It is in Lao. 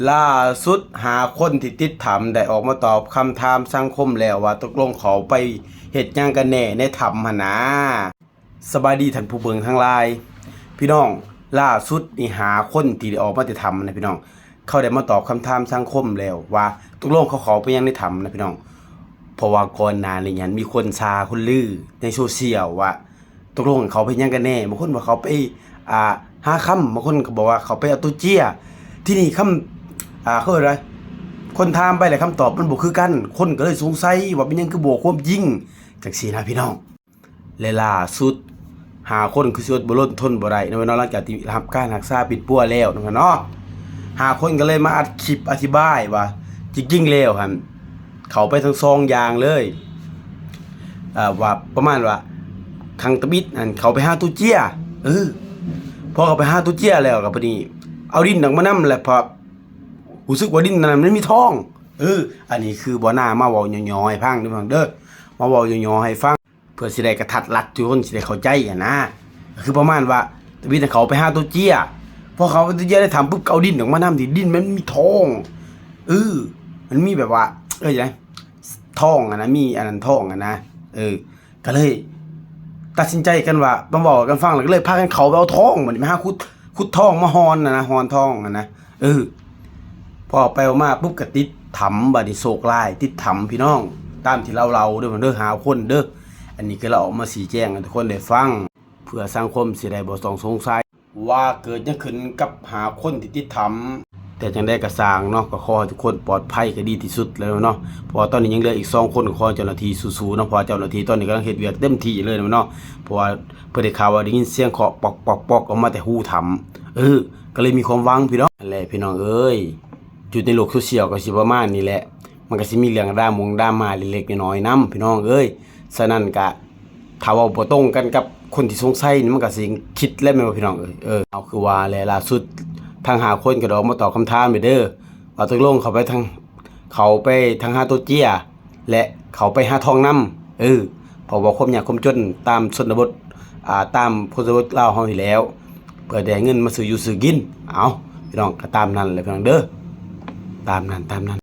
ລ່າສຸດ ຫ້າຄົນທີ່ຕິດຖ້ຳໄດ້ອອກມາຕອບຄຳຖາມສັງຄົມແລ້ວວ່າ ຕົກລົງເຂົາໄປເຮັດຫຍັງກັນແນ່ໃນຖ້ຳຫັ້ນນາ. ສະບາຍດີທ່ານຜູ້ເບິ່ງທັງຫຼາຍ. ພີ່ນ້ອງ, ລ່າສຸດນີ້ ຫ້າຄົນທີ່ໄດ້ອອກມາແຕ່ຖ້ຳນະພີ່ນ້ອງ, ເຂົາໄດ້ມາຕອບຄຳຖາມສັງຄົມແລ້ວວ່າ ຕົກລົງເຂົາເຂົ້າໄປຫຍັງໃນຖ້ຳນະພີ່ນ້ອງ. ເພາະວ່າກ່ອນໜ້ານີ້ຫັ້ນ ມີຄົນຊ່າຄົນລືໃນໂຊຊຽວວ່າ ຕົກລົງເຂົາໄປຫຍັງກັນແນ່? ບາງຄົນວ່າເຂົາໄປ ອ່າ ຫາຄຳ, ບາງຄົນກໍບອກວ່າເຂົາໄປເອົາໂຕເຈຍ. ທີນີ້ຄຳ ອ່າ ເຂົາເອີ້ນວ່າ ຄົນຖາມໄປແລ້ວຄຳຕອບມັນບໍ່ຄືກັນ, ຄົນກໍເລີຍສົງໄສວ່າເປັນຫຍັງຄືບໍ່ເວົ້າຄວາມຈິງ ຈັ່ງຊີ້ນະພີ່ນ້ອງ. ແລະ ລ່າສຸດ ຫ້າຄົນຄືຊິອົດບໍ່ລົນທົນບໍ່ໄດ້ເນາະ ເນາະ, ຫຼັງຈາກທີ່ຮັບການຮັກສາປິ່ນປົວແລ້ວເນາະ, ເນາະ. ຫ້າຄົນກໍເລີຍມາອັດຄລິບອະທິບາຍວ່າ ຈິງໆແລ້ວຫັ້ນ ເຂົາໄປທັງສອງຢ່າງເລີຍ. ເອີ ວ່າປະມານວ່າ ທາງຕຳອິດຫັ້ນເຂົາໄປຫາໂຕເຈຍ, ເອີ ພໍເຂົາໄປຫາໂຕເຈຍແລ້ວກໍບາດນີ້ເອົາດິນອອກມານຳ ແລ້ວພໍຮູ້ສຶກວ່າດິນນັ້ນມັນມີທອງ. ເອີ ອັນນີ້ຄືບ່າວນາມາເວົ້າຫຍໍ້ໆໃຫ້ຟັງເດີພີ່ນ້ອງເດີ, ມາເວົ້າຫຍໍ້ໆໃຫ້ຟັງ ເພື່ອຊິໄດ້ກະທັດລັດ ທຸກຄົນຊິໄດ້ເຂົ້າໃຈຫັ້ນນະ. ກໍຄືປະມານວ່າ ຕຳອິດເຂົາໄປຫາໂຕເຈຍ, ພໍເຂົາໄປໂຕເຈຍໃນຖ້ຳປຸບ ກໍເອົາດິນອອກມານຳ, ທີ່ດິນມັນມີທອງ. ເອີ ມັນມີແບບວ່າ ເອີ້ນຈັ່ງໃດ ທອງຫັ້ນນະ, ມີອັນນັ້ນທອງຫັ້ນນະ. ເອີ ກໍເລີຍຕັດສິນໃຈກັນວ່າ ມາເວົ້າກັນຟັງ ແລ້ວກໍເລີຍພາກັນເຂົ້າໄປເອົາທອງ. ບັດນີ້ມາຫາຂຸດ ຂຸດທອງມາຮ່ອນຫັ້ນນະ, ຮ່ອນທອງຫັ້ນນະ. ເອີ ພໍໄປເອົາມາປຸບກໍຕິດຖ້ຳ, ບັດນີ້ໂຊກຮ້າຍຕິດຖ້ຳພີ່ນ້ອງ, ຕາມທີ່ລາວເລົ່າເດີ ເດີ ຫ້າຄົນເດີ. ອັນນີ້ກໍລາວເອົາມາຊີ້ແຈງໃຫ້ທຸກຄົນໄດ້ຟັງ ເພື່ອສັງຄົມຊິໄດ້ບໍ່ຕ້ອງສົງໄສວ່າເກີດຫຍັງຂຶ້ນກັບຫ້າຄົນທີ່ຕິດຖ້ຳ. ແຕ່ຈັ່ງໃດກໍຊ່າງເນາະ, ກໍຂໍໃຫ້ທຸກຄົນປອດໄພກໍດີທີ່ສຸດແລ້ວເນາະ, ເພາະວ່າຕອນນີ້ຍັງເຫຼືອອີກສອງຄົນ. ກໍຂໍເຈົ້າໜ້າທີ່ສູ້ໆເນາະ, ເພາະວ່າເຈົ້າໜ້າທີ່ຕອນນີ້ກຳລັງເຮັດວຽກເຕັມທີ່ເລີຍເນາະ, ເພາະວ່າເພິ່ນໄດ້ຂ່າວວ່າໄດ້ຍິນສຽງເຄາະປອກໆໆອອກມາແຕ່ຮູຖ້ຳ. ເອີ ກໍເລີຍມີຄວາມຫວັງພີ່ນ້ອງ. ຫັ້ນແຫຼະພີ່ນ້ອງເອີຍ, ຢູ່ໃນໂລກໂຊຊຽວກໍຊິປະມານນີ້ແຫຼະ, ມັນກໍຊິມີເລື່ອງດຣາມົງດຣາມາເລັກໆນ້ອຍໆນຳພີ່ນ້ອງເອີຍ. ສະນັ້ນກະ ຖ້າເວົ້າບໍ່ຕົງກັນກັບຄົນທີ່ສົງໄສນີ້ ມັນກໍຊິຄິດແລ້ວແມ່ນບໍ່ພີ່ນ້ອງເອີຍ? ເອີ ເອົາ ຄືວ່າແຫຼະ, ລ່າສຸດທັງຫ້າຄົນກໍໄດ້ອອກມາຕອບຄຳຖາມແລ້ວເດີ ວ່າຕົກລົງເຂົາໄປທາງ ເຂົາໄປທາງຫາໂຕເຈຍ ແລະ ເຂົາໄປຫາທອງນຳ. ເອີ ເພາະວ່າຄວາມຍາກຄວາມຈົນຕາມຊົນນະບົດ ອ່າ ຕາມຄົນຊົນນະບົດລາວເຮົານີ້ແຫຼ້ວ ເພື່ອໄດ້ເງິນມາຊື້ຢູ່ຊື້ກິນ. ເອົາ ພີ່ນ້ອງ ກໍຕາມນັ້ນແຫຼະພີ່ນ້ອງເດີ, ຕາມນັ້ນ ຕາມນັ້ນ.